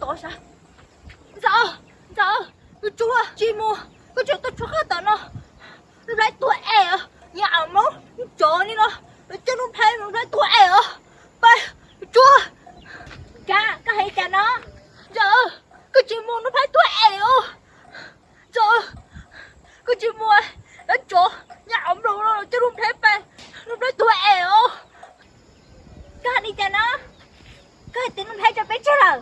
Ntxawm, Ntxawm, koj tsuag tsis mus, koj tseem tuaj tshuab qab tom no. Nuj Nplhaib tuag es, nyob a mloog tsov li no, lawv coj Nuj Nplhaib, Nuj Nplhaib tuag es os. Pab, tsuag. Kab, koj hais cas no? Ntxawm, koj tsis mus, Nuj Nplhaib tuag es os. Ntxawm, koj tsis mus, lawv tsov nyob a mloog no, lawv coj Nuj Nplhaib pab, Nuj Nplhaib tuag es os. Koj hais li cas no? Koj hais tias Nuj Nplhaib tso peb tseg lawm.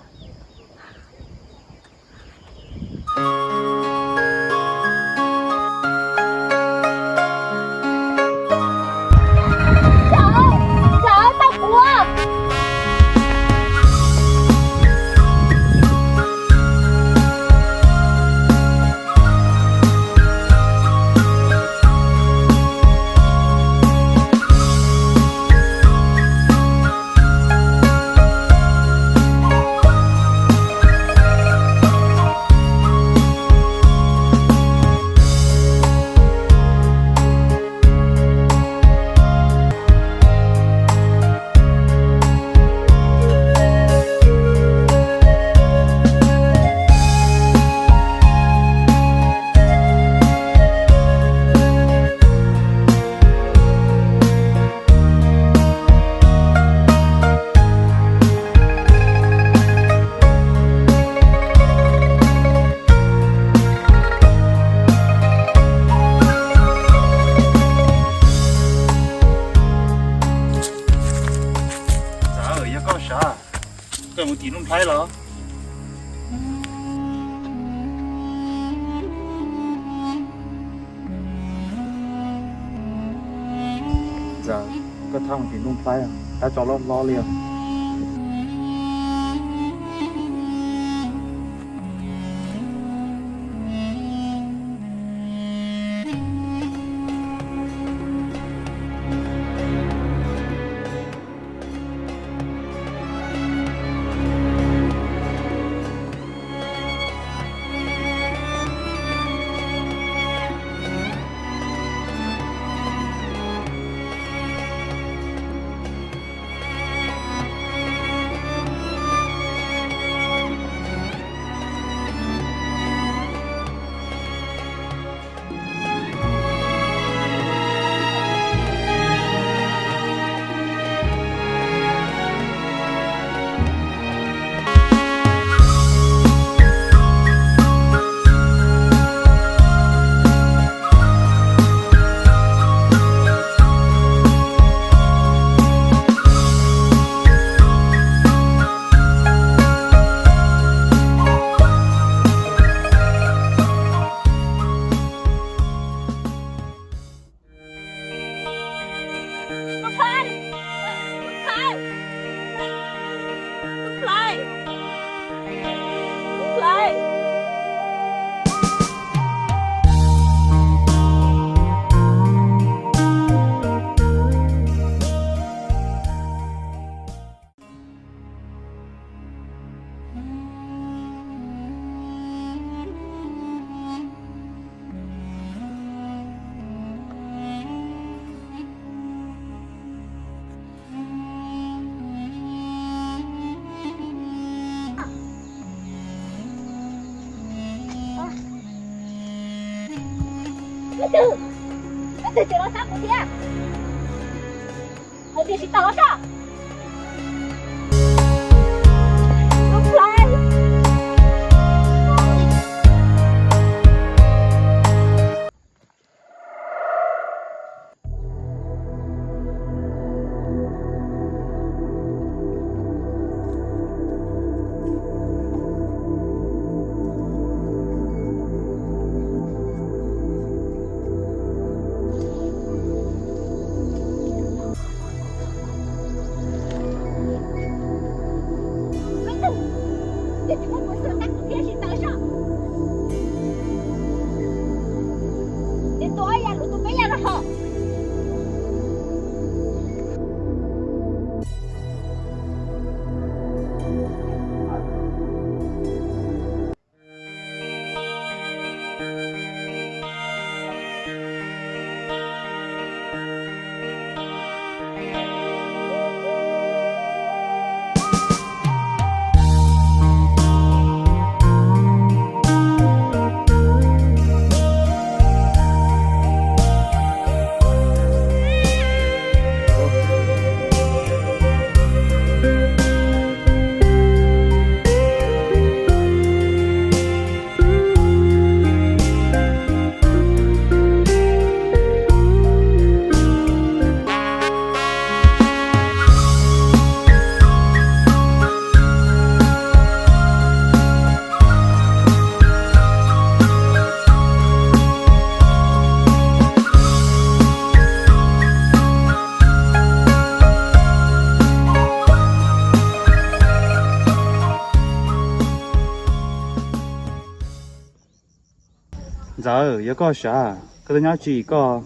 Ntxawm, yog koj sav, koj mus tim Nuj Nplhaib los? Ntxawm, koj txhob mus tim Nuj Nplhaib, tab tso loj hlob li os. Leej twg, leej twg tseem los sab kuv thiab? Hais tias tsis tau sab. Nuj Nplhaib. Ntxawm, yog koj sav, koj twb nyob tsis koj.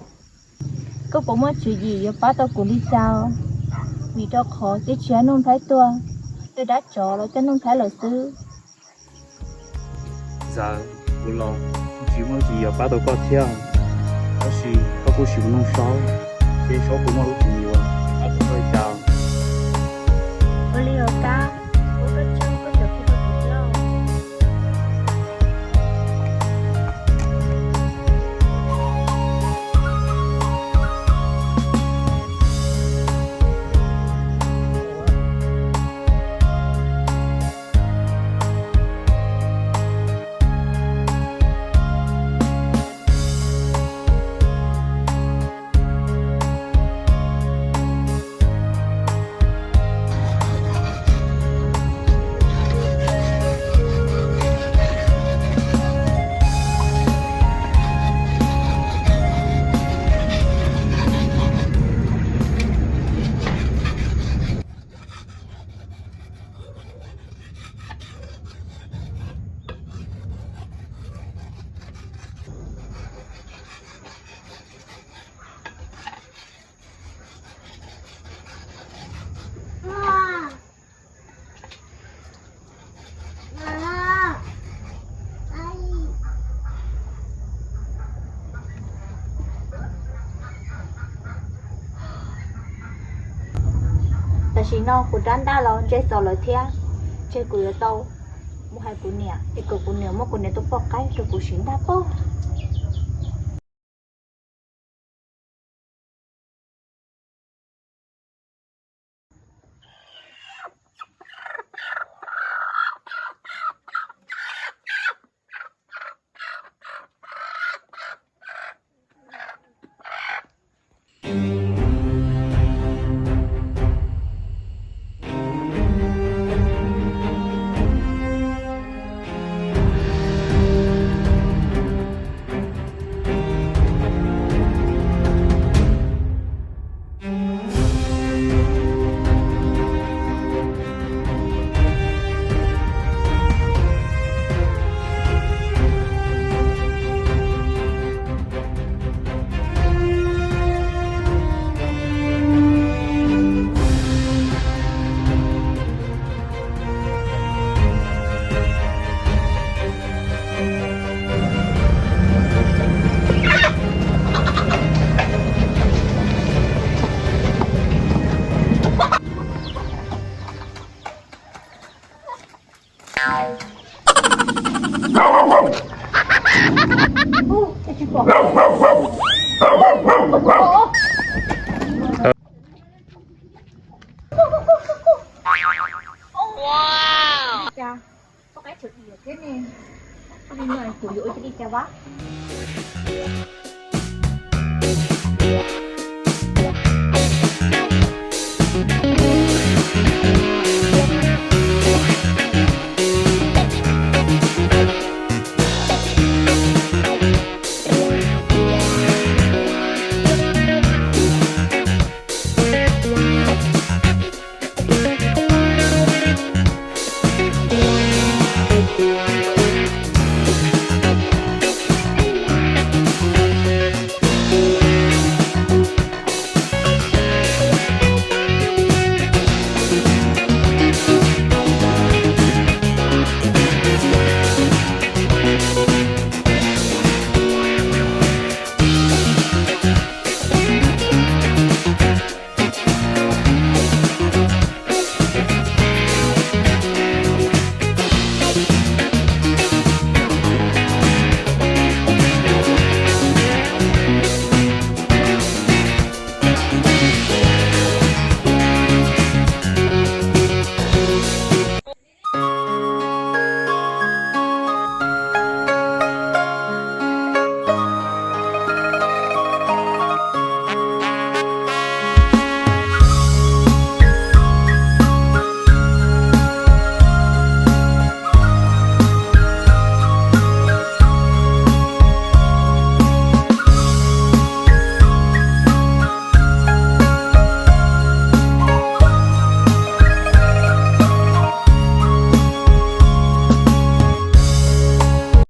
Koj puas muaj tswv yim yuav pab tau kuv li cas? Vim rau qhov twb tsis yog Nuj Nplhaib tuaj, tej dab tsov los coj Nuj Nplhaib lawm xwb. Ntxawm, kuv los tsis muaj tswv yim yuav pab tau koj thiab, tab sis koj kuj sim mus noog Saub, seb Saub puas muaj lub tswv yim yuav pab tau koj li cas. Ua li os Kab, ua koj tsaug koj tseem qhia kuv lawm. Tam sim no kuv rab ntaj los ntse xaus lawm thiab, ces kuv yuav tau mus hais kuv niam es kom kuv niam muab kuv niam tus poj qaib rau kuv siv ntaj pog. Cas poj qaib tsawv diam thiab ne? Li no kuv yuav ua li cas vaj?